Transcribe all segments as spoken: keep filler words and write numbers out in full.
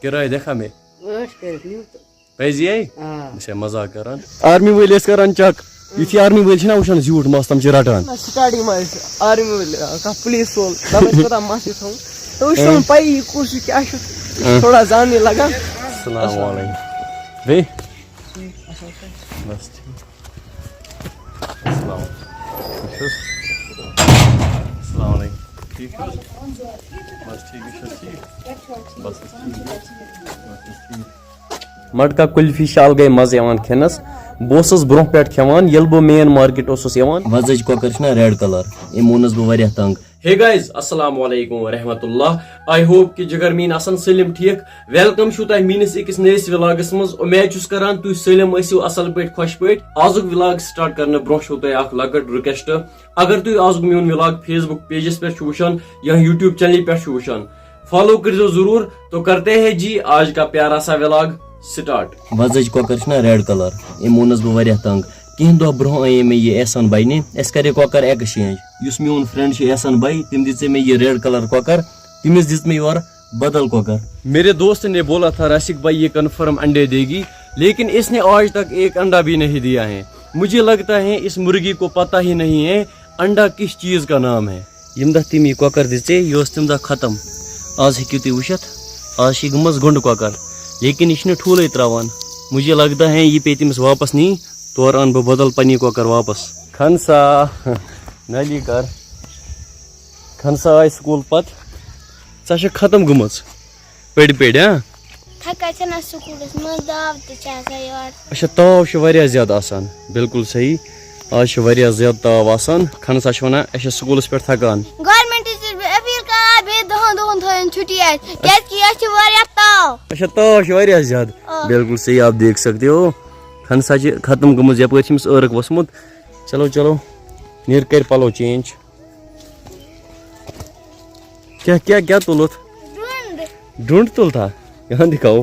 کرایہِ دیکھا مےٚ؟ ٲٹھ کٔرِتھ نِیِو تہٕ۔ پٔزی ہے؟ آ۔ بہٕ چھُسے مزاق کران۔ آرمی وٲلۍ ٲسۍ کران چیک۔ یُتھُے آرمی وٲلۍ چھِنہ وٕچھان زیوٗٹھ مَس، تِم چھِ رَٹان۔ نہ، سٹارٹنگ منٛز ٲسۍ آرمی وٲلۍ، آ، کانٛہہ پُلیٖس وول، دَپان ٲسۍ کوٗتاہ مَس چھُ تھاوُن۔ تہٕ وۄنۍ چھُ تِمَن پَیی یہِ کُس چھُ، کیٛاہ چھُ۔ یہِ چھُ تھوڑا زاننٕے لَگان۔ السلام علیکم۔ بیٚیہِ؟ بس ٹھیٖک۔ السلام علیکم۔ السلام علیکم۔ ٹھیٖک چھِو حظ؟ بس ٹھیٖک، یہِ چھا ٹھیٖک؟ بس حظ ٹھیٖک۔ بس حظ ٹھیٖک۔ مٹکا کُلفی چھِ الگٕے مَزٕ یِوان کھٮ۪نَس۔ بہٕ اوسُس برٛونٛہہ پٮ۪ٹھ کھٮ۪وان، ییٚلہِ بہٕ مین مارکیٹ اوسُس یِوان۔ وۄزٕج کۄکر چھِنہ ریڈ کلر، أمۍ ووٚننَس بہٕ واریاہ تنگ۔ Hey guys، السلام علیکم ورحمۃ اللہ۔ I hope کہ جگر میٲنۍ آسن سٲلِم ٹھیٖک۔ Welcome چھُو تۄہہِ میٲنِس أکِس نٔیِس ولاگس منٛز۔ اُمید چھُس کران تُہۍ سٲلِم ٲسِو اصل پٲٹھۍ، خۄش پٲٹھۍ۔ آزُک ولاگ سٹارٹ کرنہٕ برٛونٛہہ چھُو تۄہہِ اکھ لۄکٕٹ ریکویسٹ۔ اگر تُہۍ آزُک میون ولاگ Facebook پیجس پٮ۪ٹھ چھِو وٕچھان یا YouTube چینلہِ پٮ۪ٹھ چھِو وٕچھان، فالو کٔرزیو ضروٗر۔ تو کرتے ہیں جی آج کا پیارا سا ولاگ سٹارٹ۔ وۄزٕج کۄکر چھِنہ ریڈ کلر، أمۍ ووٚننَس بہٕ واریاہ تنگ۔ کینٛہہ دۄہ برٛونٛہہ اَنے مےٚ یہِ احسان بھائی نہِ، اَسہِ کَرے کۄکر ایکسچینج۔ یُس میون فرینڈ چھُ احسان بھائی، تٔمۍ دِژے مےٚ یہِ ریڈ کلر کۄکر، تٔمِس دِژ مےٚ یورٕ بدل کۄکر۔ میرے دوست نے بولا تھا راسک بھائی یہ کنفرم انڈے دے گی، لیکن اس نے آج تک ایک انڈا بھی نہیں دیا ہے۔ مجھے لگتا ہے اس مرغی کو پتہ ہی نہیں ہے انڈا کس چیز کا نام ہے۔ ییٚمہِ دۄہ تٔمۍ یہِ کۄکر دِژے، یہِ اوس تَمہِ دۄہ ختم۔ آز ہیٚکِو تُہۍ وٕچھِتھ، آز چھِ یہِ گٔمٕژ گۄنٛڈٕ کۄکر، لیکن یہِ چھِنہٕ ٹھوٗلے ترٛاوان۔ مجھے لگتا ہے یہِ پیٚیہِ تٔمِس واپس نِنۍ، تورٕ اَنہٕ بہٕ بدل پننی کۄکر واپس۔ کھنسا، نلی کر۔ کھنسا آے سکوٗل پتہٕ۔ ژےٚ چھےٚ ختم گٔمٕژ پٔرۍ پٔرۍ، ہاں؟ تھکان چھَنہ سکوٗلَس منٛز، داو تہِ چھِ آسان یورٕ۔ اچھا، تاو چھُ واریاہ زیادٕ آسان۔ بالکل صحیح۔ آز چھُ واریاہ زیادٕ تاو آسان۔ کھنسا چھِ وَنان، أسۍ چھِ سکوٗلَس پٮ۪ٹھ تھکان۔ گورمنٹَس چھُس بہٕ اپیٖل کران، بیٚیہِ دَہَن دۄہَن تھٲیِن چھُٹی اَتہِ، کیٛازِکہِ یَتھ چھِ واریاہ تاو۔ اچھا، تاو چھُ واریاہ زیادٕ۔ آ۔ بالکل صحیح، آپ دیکھ سکتے ہو۔ کھنسا چھِ ختم گٔمٕژ، یَپٲرۍ چھِ أمِس عٲرَق ؤژھمُت۔ چلو، چلو، نیر کر پَلو چینج۔ کیٛاہ، کیٛاہ، کیٛاہ تُلُتھ؟ ڈُنٛڈ۔ ڈُنٛڈ تُل تھا؟ یہاں دکھاؤ۔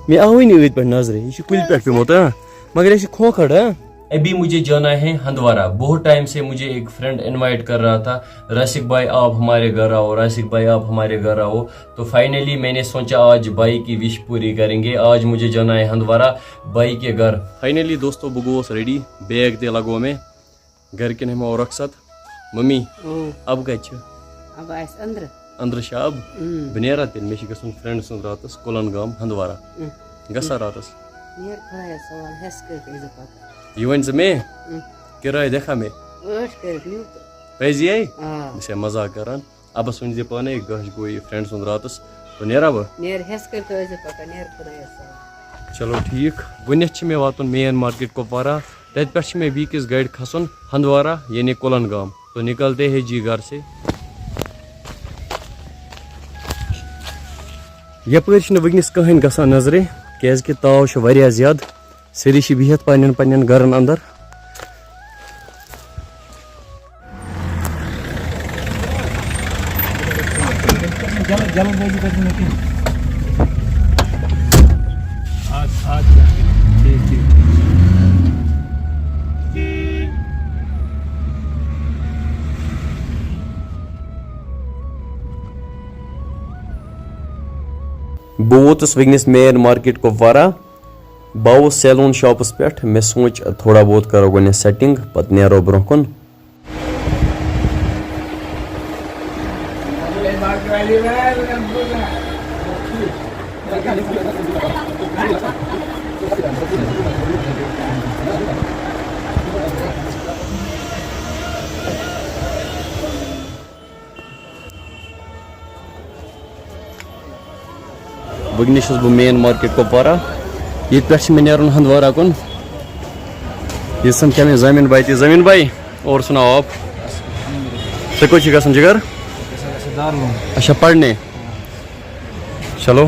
مےٚ آوٕے نہٕ أتھۍ پٮ۪ٹھ نظرِ۔ یہِ چھُ کُلہِ پٮ۪ٹھ پیوٚمُت، ہاں؟ مگر یہِ چھُ کھوکھر، ہاں؟ ابھی مجھے جانا ہے ہندوارہ۔ بہت ٹائم سے مجھے ایک فرینڈ انوائٹ کر رہا تھا، راسک بھائی آپ ہمارے گھر آؤ، راسک بھائی آپ ہمارے گھر آؤ۔ تو فائنلی میں نے سوچا آج بھائی کی وش پوری کریں گے۔ آج مجھے جانا ہے ہندوارہ بھائی کے گھر۔ فائنلی دوستو، بہٕ گوس ریڈی، بیگ تہِ لگوو مےٚ۔ گرِکٮ۪ن ہٮ۪مو رۄخصت۔ ممی، اۭں۔ اب کتہِ چھِ؟ اب آسہِ أنٛدرٕ۔ أنٛدرٕ چھا اب؟ اۭں۔ بہٕ نیرا تیٚلہِ، مےٚ چھِ گژھُن فرینڈ سُنٛد راتس کُلن گام ہندوارہ۔ اۭں۔ گژھا راتس؟ نیر خۄدایس حوال، ہٮ۪س کٔرِتھ أنۍزِ پتہٕ۔ یہِ ؤنۍ زِ مےٚ، اۭں۔ کِراے دِکھا مےٚ؟ ٲٹھ کٔرِتھ نِیِو تہٕ۔ پٔزی ہے؟ آ۔ بہٕ چھُسے مزاق کران۔ ابس ؤنۍ زِ پانے، گاش گوٚو یہِ فرینڈ سُنٛد راتس۔ تو نیرا بہٕ؟ نیر ہٮ۪س کٔرِتھ ٲسۍزِ پکان، نیر خۄدایس حوال۔ چلو ٹھیٖک، گۄڈٕنٮ۪تھ چھِ مےٚ واتُن مین مارکیٹ کپوارہ، تَتہِ پٮ۪ٹھ چھِ مےٚ بیٚیِس گاڑِ کھسُن ہندوارہ، یعنی کُلن گام۔ تو نکلتے ہیں جی گھر سے۔ یپٲرۍ چھِنہٕ وٕنکیٚنس کٕہٕنۍ گژھان نظرِ، کیازِ کہِ تاو چھُ واریاہ زیادٕ۔ سٲری چھِ بِہِتھ پننٮ۪ن پننٮ۪ن گرن اندر۔ بہٕ ووتُس وٕنکیٚنس مین مارکیٹ کپوارہ۔ بہٕ آوُس سیلون شاپس پٮ۪ٹھ، مےٚ سوٗنٛچ تھوڑا بہت کرو گۄڈٕنٮ۪تھ سیٹنگ، پتہٕ نیرو برونٛہہ کُن۔ وٕنکیٚنَس چھُس بہٕ مین مارکیٹ کپوارہ۔ ییٚتہِ پٮ۪ٹھ چھِ مےٚ نیرُن ہندوارہ کُن۔ یہِ سمکھیو مےٚ زمین بھائی تہِ۔ زمین بھائی، اور سناؤ آپ؟ ژےٚ کوٚت چھِ گژھُن جگر؟ اچھا، پرنہِ۔ چلو،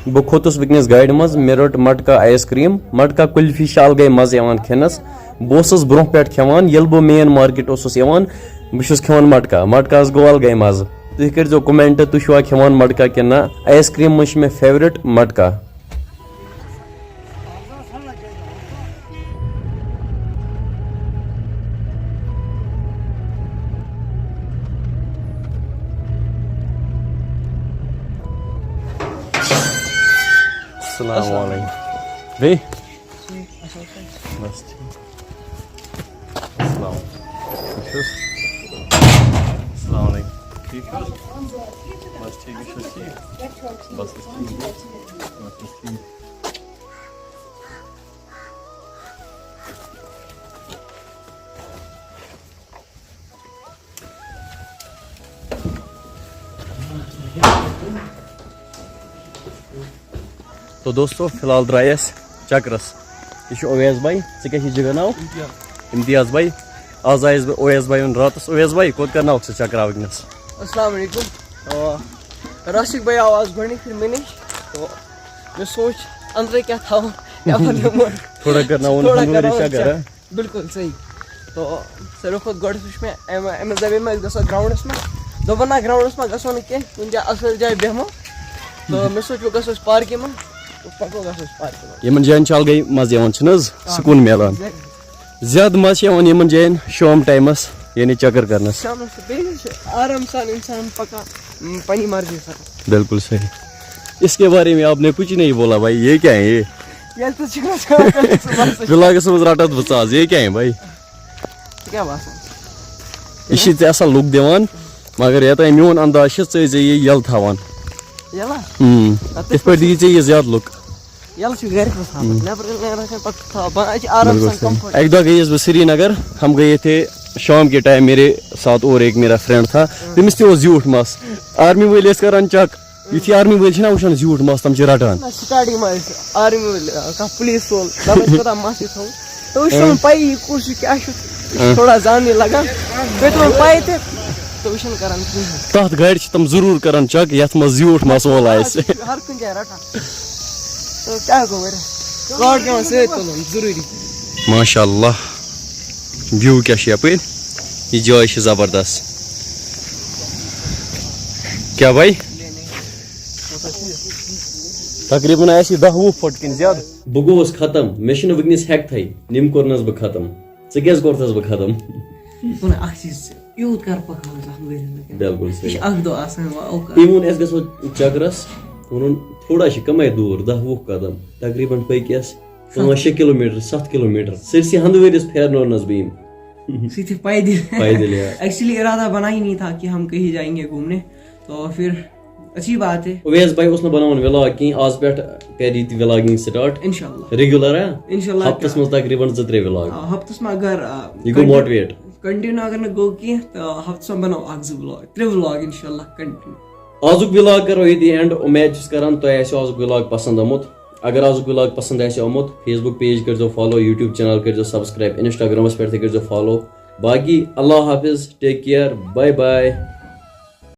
بہٕ کھوٚتُس وٕنکیٚنَس گاڑِ منٛز، مےٚ رٔٹ مٹکا آیس کریم۔ مٹکا کُلفی چھِ الگٕے مَزٕ یِوان کھٮ۪نَس۔ بہٕ اوسُس برونٛہہ پٮ۪ٹھ کھٮ۪وان، ییٚلہِ بہٕ مین مارکیٹ اوسُس یِوان، بہٕ چھُس کھٮ۪وان مٹکا۔ مٹکاہَس گوٚو الگٕے مَزٕ۔ تُہۍ کٔرۍزیو comment، تُہۍ چھِوا کھٮ۪وان مٹکا کِنہٕ نہ؟ آیس کریم منٛز چھِ مےٚ favourite مٹکا۔ السلام علیکم. بیٚیہِ؟ بس ٹھیٖک. السلام علیکم. ٹھیٖک چھِو حظ؟ السلام علیکم. ٹھیٖک چھِو حظ؟ بس ٹھیٖک، تُہۍ چھِو حظ ٹھیٖک؟ بس حظ ٹھیٖک. بس حظ ٹھیٖک. تو دوستو، فی الحال درٛاے أسۍ چکرس. یہِ چھُ اویس بھائی. ژےٚ کیٛاہ چھُے جِگر ناو؟ امتیاز. امتیاز بھائی. آز آیس بہٕ اویس بھائی ہُنٛد راتس. اویس بھائی، کوٚت کرناوکھ ژٕ چکرا وٕنکیٚنس؟ السلام علیکم. آ، راسِک بھائی آو آز گۄڈٕنِچ پھِرِ مےٚ نِش. تو مےٚ سوٗنٛچ أنٛدرَے کیٛاہ تھاوو، یَپٲرۍ نِمو. تھوڑا کرناوُن تھوڑا ہُنٛد کرناوُن ؤری چکر، چکر. ہا؟ بِلکُل صحیح. تو ساروی کھۄتہٕ گۄڈٕ وٕچھ مےٚ أمۍ، أمِس دَپے مےٚ أسۍ گژھو گراوُنٛڈَس منٛز. دوٚپُن نہ، گراوُنٛڈَس منٛز گژھو نہٕ کینٛہہ، کُنہِ جایہِ اَصٕل جایہِ بیٚہمو. تو مےٚ سوٗنٛچ وۄنۍ گژھو أسۍ پارکہِ منٛز. تو پَکو گژھو أسۍ پارکہِ منٛز. یِمن جاین چھُ الگٕے مَزٕ یِوان، چھُنہٕ حظ؟ آ، سکوٗن میلان. exactly. زیادٕ مَزٕ چھُ یِوان یِمن جاین شام ٹایمَس، یعنی چکر کرنَس. شامَس چھُ، بیٚیہِ چھُ آرام سان اِنسان پَکان، م، پنٛنہِ مرضی سان. بالکل صحیح. اس کے بارے میں آپ نے کچھ نہیں بولا بھائی، یہ کیا ہے یہ؟ ییٚلہِ ژٕ چکرس کران چھُکھ، ژٕ وَن سا. ولاگس منٛز رٹتھ بہٕ ژٕ آز، یہ کیا ہے بھائی؟ ژےٚ کیٛاہ باسان؟ یہِ چھِ ژےٚ اصل look دِوان، مگر یوتام میون انداز چھُ، ژٕ ٲسۍ زِ یہِ یَلہٕ تھاوان. یَلہٕ؟ اۭں. اَدٕ تِتھ پٲٹھۍ دِیہِ ژےٚ یہِ زیادٕ look. یَلہٕ چھُ گرِ منٛز تھاوان. اۭں. نٮ۪برٕ ییٚلہِ نیران چھِ، پَتہٕ چھِ تھاوان. بہٕ، اَتہِ چھِ آرام سان بالکل صحیح. comfort. اَکہِ دۄہ گٔیَس بہٕ سرینگر، ہم گٔیے تھے شام کے ٹائم، میرے ساتھ اور ایک میرا فرینڈ تھا، اۭں. تٔمِس تہِ اوس زیوٗٹھ مَس. آرمی وٲلۍ ٲسۍ کران check. یُتھُے آرمی وٲلۍ چھِنہ وٕچھان زیوٗٹھ مَس، تِم چھِ رَٹان. نہ، سٹارٹنگ منٛز ٲسۍ آرمی وٲلۍ، آ، کانٛہہ پُلیٖس وول، دَپان چھِ کوٗتاہ مَس چھِ تھاوُن۔ تہٕ وٕچھ، تِمَن پَیی، کُس چھُ، کیٛاہ چھُ، یہِ چھُ تھوڑا زاننٕے لَگان۔ بیٚیہِ تِمَن پَے تہِ، تہٕ وٕچھَن کَران کِہیٖنۍ۔ تَتھ گاڑِ چھِ تِم ضروٗر کَران check، یَتھ منٛز زیوٗٹھ مَس وول آسہِ۔ ہر کُنہِ جایہِ رَٹان۔ تہٕ کیٛاہ گوٚو واریاہ؟ کارڈ پٮ۪وان سۭتۍ تُلُن، ضروٗری۔ ماشاء اللہ، view کیٛاہ چھُ یَپٲرۍ؟ یہِ جاے چھِ زبردست۔ کیٛاہ بھائی؟ تقریباً آسہِ یہِ دَہ وُہ فُٹ کِنہٕ زیادٕ۔ بہٕ گوٚوُس ختم، مےٚ چھُنہٕ وٕنکیٚنَس ہٮ۪کتھٕے، نِم کوٚرنَس بہٕ ختم۔ ژٕ کیٛازِ کوٚرتھَس بہٕ ختم؟ وَن اَکھ چیٖز، ژٕ یوٗت کَر پَکان ژٕ اَتھ ؤرِیَس منٛز؟ بِلکُل یہِ چھِ صحیح۔ اَکھ دۄہ آسان وۄنۍ اوقات۔ یہِ ووٚن اَسہِ گژھو چَکرَس، ووٚنُن تھوڑا چھِ کَمٕے دوٗر، دَہ وُہ قدم، تقریباً پٔکۍ اَسہِ پانٛژھ شےٚ کِلوٗ میٖٹر، سَتھ کِلوٗ میٖٹر، سٲرسٕے ہَنٛدٕ ؤرِیَس پھیرنوونَس بہٕ یِم۔ سیدھے پیدل۔ پیدل، یار۔ Actually ارادہ بنا ہی نہیں تھا کہ ہم کہیں جائیں گے گھومنے، تو پھر اچھی بات ہے۔ اویس بھائی اوس نہٕ بناوان vlog کِہیٖنۍ، آز پٮ۪ٹھ کَرِ یہِ تہِ vlogging start۔ انشاءاللہ۔ Regular، ہا؟ انشاءاللہ۔ ہفتَس منٛز تقریباً زٕ ترٛےٚ vlog۔ آ، ہفتَس منٛز اگر، آ، یہِ گوٚو continue، motivate۔ Continue اگر نہٕ گوٚو کینٛہہ، تہٕ ہفتَس منٛز بناو اَکھ زٕ vlog، ترٛےٚ vlog انشاءاللہ continue۔ آزُک vlog کرو ییٚتی end۔ اُمید چھُس کران تۄہہِ آسیو آزُک vlog پسنٛد آمُت۔ اگر آزُک vlog پسنٛد آسہِ آمُت، Facebook page کٔرۍزیو follow، YouTube channel کٔرۍزیو subscribe، Instagram-س پٮ۪ٹھ تہِ کٔرۍزیو follow۔ باقی اللہ حافظ، take care، bye bye۔